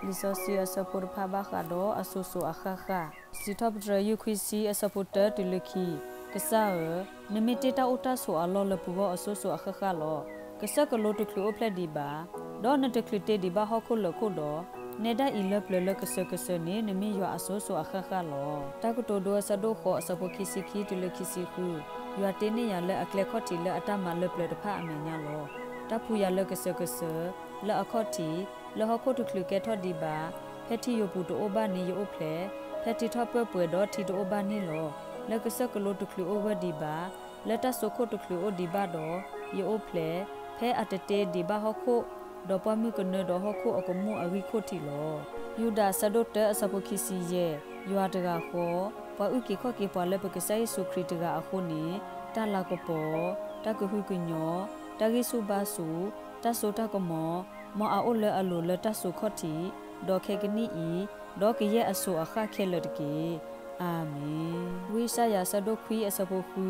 လံာ်စီဆှံအဆၢဖိတဖၣ်ဘၣ်ဃးဒီးအစိၤစိၤအဃၣ်ဃၣ်, စံးထီၣ်ပတြၢၤ ယုၢ်ခွံဆံ အဆၢဖိတၢတုၤလၢခံ, ကစၢ်ဧၢ, နမ့ၢ်တ့တၢ်အိၣ်တၢ်ဆိးအလီၢ်လၢပဂီၢ်အစိၤစိၤအဃၣ်ဃၣ်လီၤ. ကစၢၢ်ကလိတချုးအိၣ်ဖျဲၣ်ဒံးဘၣ်, ဒီးနတချုးတ့ဒံးဘၣ်ဟီၣ်ခိၣ်လၢာ်ခိၣ်ဒီး, နဲဒၣ်အံၤလၢပျၢၤလၢကစၢၢ်ကစၢၢ်န့ၣ် နမ့ၢ်ယွၤအစိၤစိၤအဃၣ်ဃၣ်လီၤ. တၢ်ကတိၤဒိအဆၢဒိၣ်ဃိး အဆၢဖိခံဆံခံတုၤလၢခံဆံဃု, ယွၤတ့န့ၢ်ယၤလၢအကျဲခီၣ်ထံးလၢအတၢ်မၤလၢပျၢၤတဖၣ်အမဲာ်ညါလီၤ. တၢ်ဖှူယၤလၢကစၢၢ်ကစၢၢ်, လၢအခီၣ်ထံး, လၢဟီၣ်ခိၣ်တချုးကဲထီၣ်ဒံးဘၣ်, ဖဲထံယိာ်ပူၤတအိၣ်ဘၣ်န့ၣ်ယအိၣ်ဖျဲၣ်, ဖဲထံထီၣ်ပၢၢ်ပှဲၤဒီးထံတအိၣ်ဘၣ်န့ၣ်လီၤ. လၢကစၢၢ်ကလိတချုးအိၣ်ဂၢၢ်ဒံးဘၣ်, လၢတၢ်စိာ်ခိၣ်တချုးအိၣ်ဒံးဘၣ်ဒီး, ယအိၣ်ဖျဲၣ်, ဖဲအတတ့ဒံးဘၣ်ဟီၣ်ခိၣ်, ဒီးပှၢ်မုၢ်ကနၢဒီးဟီၣ်ခိၣ်အကမူၣ်အဂံၢ်ခိၣ်ထံးလီၤ. ယူဒၤအဆၢဒိၣ်တၢအဆၢဖိခံဆံယဲၢ်, ယွၤတဂၤဃီ, ပှၤအုၣ်က့ၤခီၣ်က့ၤပှၤလၢပကစၢ်ယ့ၣ်ၡူးခရံာ်တဂၤအဃိန့ၣ်, တၢ်လၤကပီၤ, တၢ်ကဟုကညီၢ်, တၢ်ဂံၢ်ဆူၣ်ဘါဆူၣ်, တၢ်စိတၢ်ကမီၤ, မ်အအိၣ်လၢအလိၤလၢတၢ်စိာ်ခီၣ်ထံး, ဒီးခဲကနံၣ်အံၤ, ဒီးကယဲၢ်အစိၤအဃၣ်ခဲလၢာ်တက့ၢ်. အၤမ့ၣ်. ဝံယၡါယၤအဆၢဒိၣ်ခွံအဆၢဖိဃု,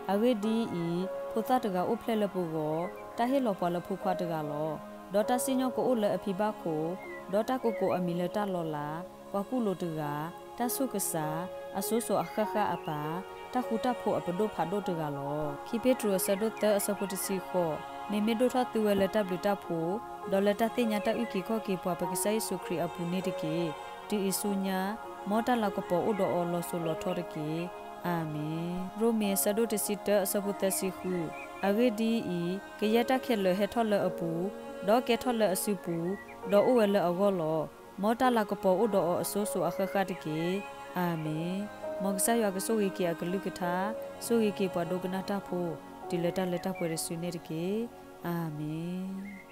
အဂ့ၢ်ဒ်အံၤ, ဖိသၣ်တဂၤအိၣ်ဖျဲၣ်လၢပဂီၢ်, တၢ်ဟ့ၣ်လီၤပှၤလၢဖိခွါတဂၤလီၤ. ဒီးတၢ်စံၣ်ညီၣ်ကအိၣ်လၢအဖံဘၣ်ခိၣ်, ဒီးတၢ်ကကိးအမံၤလၢတၢ်လီၤလး, ပှၤကူၣ်လိာ်တဂၤ, တၢ်ဆူၣ်ကစၢ်, အစိၤစိၤအဃၣ်ဃၣ်အပၢ်, တၢ်ဃူတၢ်ဖိးအပဒိၣ်ဖးဒိၣ်တဂၤလီၤ. ခံပ့းတရူးအဆၢဒိၣ်သၢအဆၢဖိတဆံဃိး, မ့မ့ၢ်ဒိၣ်ထီၣ်သုဝဲလၢတၢ်ဘျုးတၢ်ဖှိၣ်, ဒီးလၢတၢ်သ့ၣ်ညါတၢ်အုၣ်က့ၤခီၣ်က့ၤပှၤပကစၢ်ယ့ၣ်ၡူးခရံာ်အပူၤန့ၣ်တက့ၢ်. တုၤအံၤဆူညါ, မ်တၢ်လၤကပီၤအိၣ်ဒီးအီၤလီၤစိၤလီၤထီတက့ၢ်. အၤမ့ၣ်. ရိမ့ၤအဆၢဒိၣ်တဆံတၢအဆၢဖိသၢဆံဃု, အဂ့ၢ်ဒ်အံၤ, ကယဲၢ်တၢ်ခဲလၢာ်ဟဲထီၣ်လၢအပူၤ, ဒီးကဲထီၣ်လၢအစုပူၤ, ဒီးအိၣ်ဝဲလၢအဂီၢ်လီၤ. မ်တၢ်လၤကပီၤအိၣ်ဒီးအီၤအစိၤစိၤအဃၣ်ဃၣ်တက့ၢ်. အၤမ့ၣ်. မ်ကစၢ်ယွၤကဆိၣ်ဂ့ၤက့ၤအကလုၢ်ကထါ, ဆိၣ်ဂ့ၤက့ၤပှၤဒိကနၣ်တၢ်ဖိ, တုၤလၢတၢ်လၢတၢ်ပှဲၤတစုန့ၣ်တက့ၢ်. အၤမ့ၣ်.